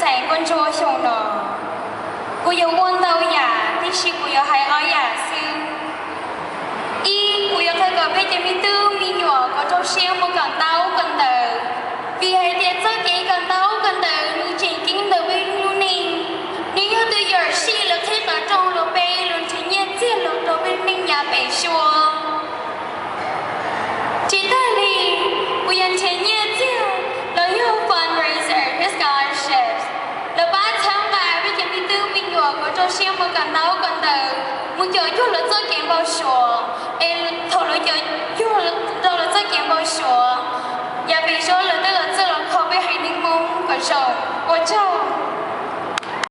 Thaum kuv ntsuag xyoo no, kuv yuav ua ntau yam, tiam sis kuv yuav hais ob yam xwb. Ib, kuv yuav qhia kom peb cov me tub me nyuam kom rau siab mus kawm ntaub kawm ntawv, vim hais tias txoj kev kawm ntaub kawm ntawv nws tseem ceeb ntawm peb lub neej. Nws yog tus yawm sij los qhib qhov rooj rau peb los nrhiav nyiaj txiag los rau peb lub neej yav pem suab. Tsis tas li, kuv yuav nrhiav nyiaj txiag los yog fundraiser thiab scholarships los pab txhawb nqa peb cov me tub me nyuam kom rau siab mus kawm ntaub kawm ntawv, mus coj cuag lawv txoj kev npau suav. Es thaum lawv coj cuag rau lawv txoj kev npau suav, yav pem suab lawv thiaj los txawj los kho peb haiv neeg Hmoob kom zoo. Ua tsaug.